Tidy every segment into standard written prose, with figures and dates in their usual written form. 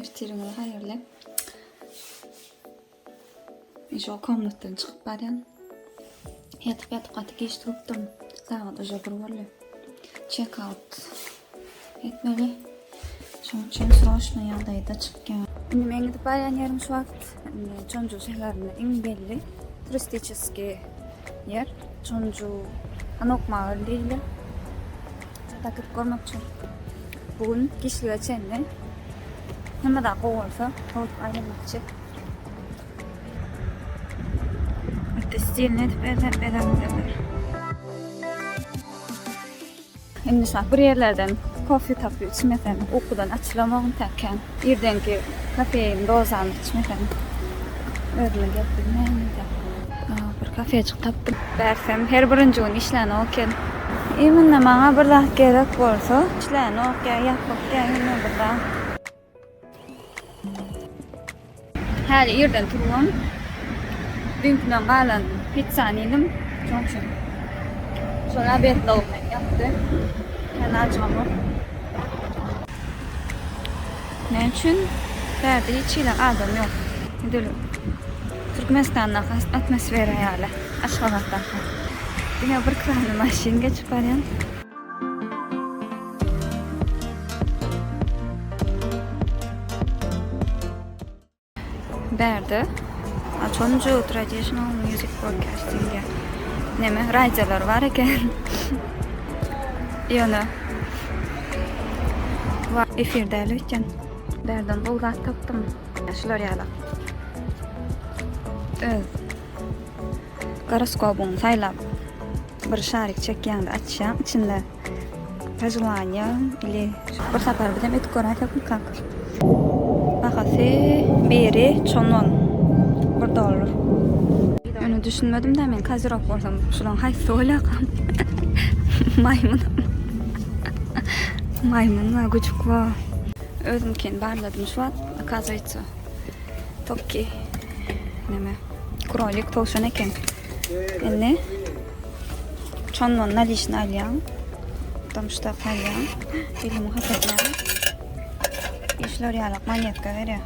Ertiriňiz haýyrly. Men şu komnatdan çykyp barýan. Ýatyp ýatyp gaty giç turupdym. Sagat uje bir boldy. Check out etmeli. Şonuň üçin sroçny ýagdaýda çykýan. Indi men gidip barýan ýerim şu wagt indi Çonju şäherinde iň belli turistiçeskiý ýer. Çonju Hanok Maal diýilýär. Çata gidip görmekçi. Bu gün giçlige çenli hemme zat gowy bolsa, towup aýlanmakçy. Öte stilini edip bezäpdirler. Indi şa bir ýerlerden kofe tapyp içmesem, ukudan açylamogyn täkän. Irdenki kofein dozany içmesem, özüme gelip bilmeýän entek. Bir kafejik tapdym. Bärsem her birinji gün işlänok eken. Imенно maňa bir zat gerek bolsa, işlänok ýa ýapyk ýa ýene bir zat. Häli irden turubam, düýnküden galan pizzany iýdim. Şonuň üçin şol obedlygym ýapdy. Kän ajygamok. Näme üçin bärde hiç hili adam ýok? Edil Türkmenistandaky atmosfera ýaly, Aşgabatdaky. Diňe bir sany maşyn geçip barýan. Bärde Çonju Traditional Music Broadcasting diýen neme radiolar bar eken. Ýöne efir däl öýtýän. Bärden gowy zat tapdym. Şular ýaly. Öz goroskobyňy saýlap bir şarik çekýäňde açýaň içinde Poželaniýa ili bir sapar bizem edip göräýsekmikak. Bahasy biri çonwon bir dollar. Ýöne düşünmedim-dä men kozirog bolsam şulaň haýsysy bolýarkam. Maýmyn. Maýmyn we güjük we özümkini barladym şu wagt okazuwaytsa tokki neme krolik towşan eken. Indi Çondan nalişini alýaň. Damşda salýaň. Elimi hasaplaýaň. Işler ýalak monetka berýär.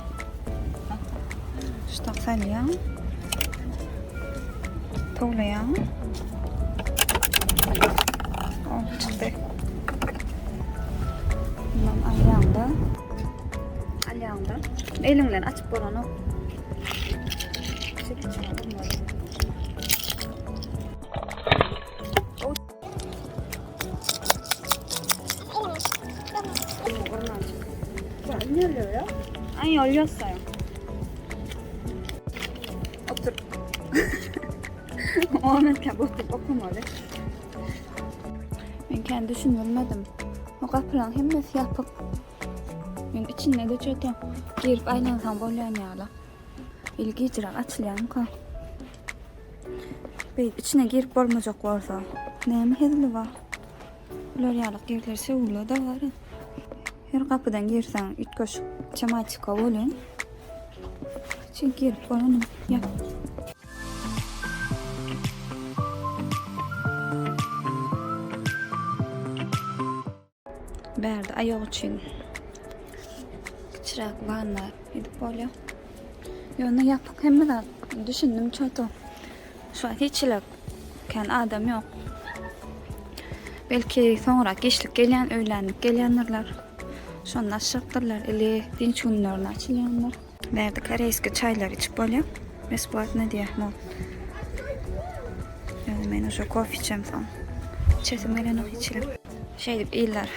Şutak salýaň. Towlaýaň. Oh, çykdy. Bundan alýaň-da. Alýaň-da. Eliň bilen açyp bolanok. Çekiç urmaly. 안 열려요? 아니 열렸어요. Otur. Omen oturyp okamaly. Men kän düşündirmedim. O gapylaryň hemmesi ýapyk. Men içinde-de çöte girip aýlansaň bolýan ýaly. Il gijräk açylýarmyka? Beýdip içine girip bolmajak bolsa, näme hezili bar? Bular ýaly ýerler Seulda-da bar. Her gapydan girseň üýtgeşik tematika bolýan. Içine girip bolanok. Ýap. Bärde aýak üçin kiçiräk wanna edip bolýar. Ýöne ýapyk hemme zat. Düşündim çoto. Şu wagt hiç hili kän adam ýok. Belki soňrak giçlik gelýän, öýlänlik gelýändirler. Şonda açjakdyrlar ili dynç günlerinde açylýandyr. Bärde koreýski çaýlar içip bolýar. Besplatno diýýär mugt. Ýöne men uje kofe içemsoň içesim gelenok hiç hili. Şeýdip iller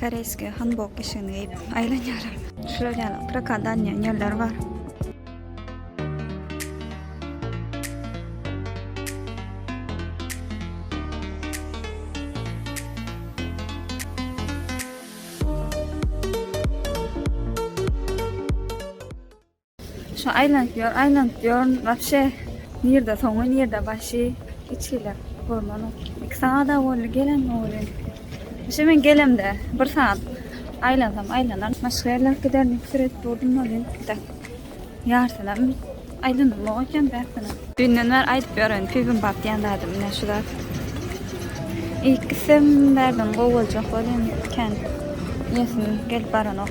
koreýski hanbok eşigini geýip aýlanýarlar. Şular ýaly prokat alynýan ýerler bar. Şu aýlanyp ýör, aýlanyp ýör. Wapşe nirde soňy, nirde başy hiç hili görmedim. 2 sagada boldy gelen welin. Wapşe men gelemde bir sagat aýlansam aýlanar. Başga ýerlere giderin diýip pikir edip durdum welin. Ýarsynam aýlanamok eken bärkinem. Düýnden bäri aýdyp ýören bibimbap diýen zadym ine şu zat. Iýip gitsem bärden gowy boljak welin kän. Iýesim gelip baranok.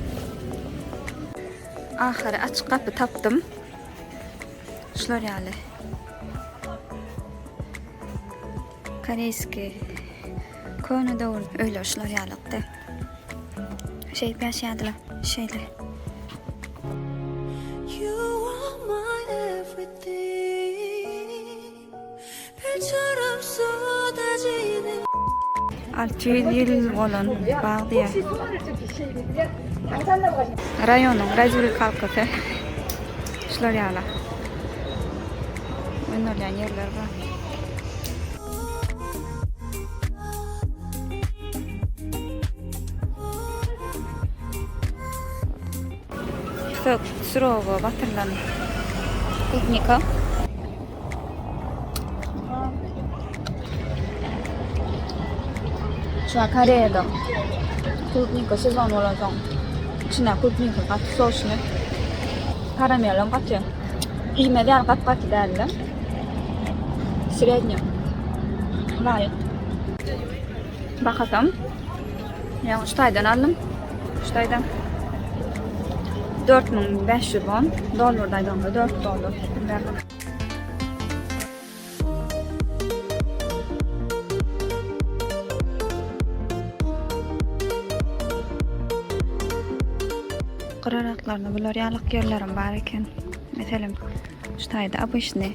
Ahyry açyk gapy tapdym. Şular ýaly. Koreýski köne döwür öýler şular ýalykdy. Şeýdip ýaşaýardylar. Şeýle. You are my everything. 별처럼 쏟아지는 600 ýyl bolan bag diýýär. Raýonyň razwilkalkasy şular ýaly. Oýnalýan ýerler bar. Tüfek surowa batyrylan klubnika. Şu an Koreýada klubnika sezon bolansoň, içinde klubnika gaty soçny. Karamelem gaty. Iýmez ýaly gap-gaty däldi. Srednýa. Laýyk. Bakasam, ýa şu taýdan aldym. Şu taýdan 4500 won, dollarda aýdanda 4 dollar berdim. Gyraraklarynda bular ýalyk ýerlerem bar eken. Meselem, şu taýda obyçny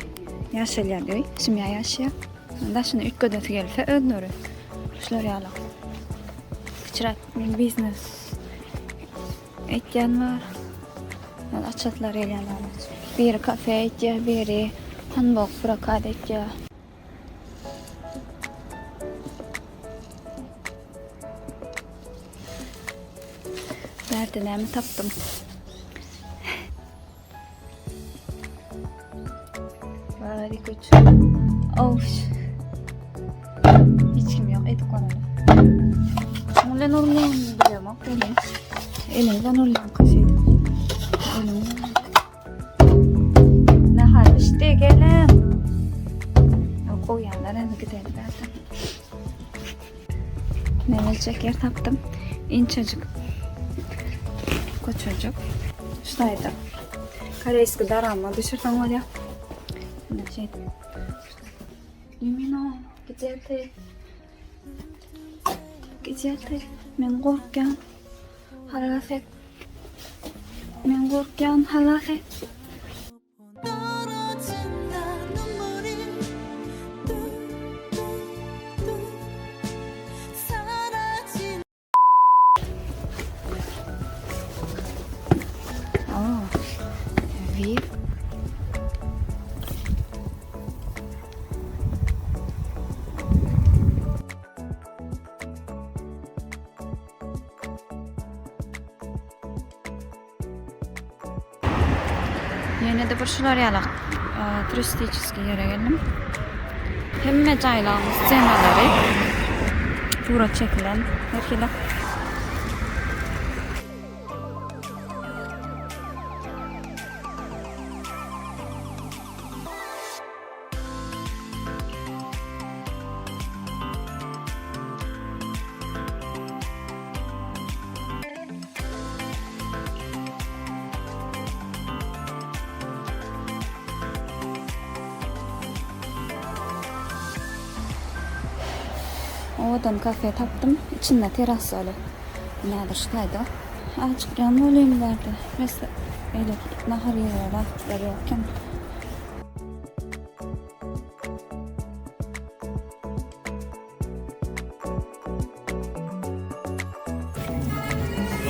ýaşalýan öý, semýa ýaşaýar. Daşyny üýtgedesi gelse özleri şular ýaly kiçiräk biznes etýän bar. Açaslar gelýän bar. Biri kafe etýär, biri hanbok prokat etýär. Bärde näme tapdym? Var iki üç. Of. Hiç kim yok. Edip koyalım. Bilen olmayan biliyorum. Benim. Elimden olmayan kaşıydı. Elimden. Nahar pişdi gelin. Koyanlar hadi gidelim zaten. Mehmetçik yer tapdym. Inçejik. Köçejik. Şutaýda. Koreýski darama düşürseň bolýar. Ine şeýdip. Limino, gdzie ty? Gdzie ty? Men gorkýan. Halas et. Men gorkýan, halas et. 떨어진다 눈물이 뚝뚝뚝 사라진 Oh. View. Ýene-de bir şular ýaly turistiçeskiý ýere geldim. Hemme jaýlaryň scenalary surat çekilen her hili. Owadan kafe tapdym. Içinde terasaly. Nädir şu taýda. Açykýan bolýan bärde. Mesela beýleki nahar ýerleri wagtlar ýok eken.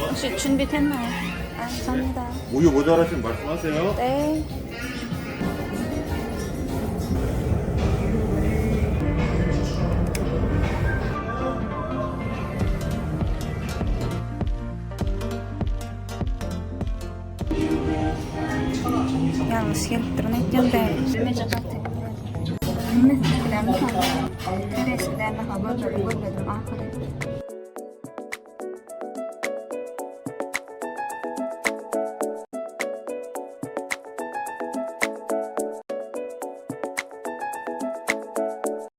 혹시 준비됐나요? 아, 감사합니다. 우유 모자라시면 말씀하세요. 네. Ýalňyş gelipdirin aýtýan däl. Hemmesi bilen Koreýskiler nahar gözledim gözledim ahyry.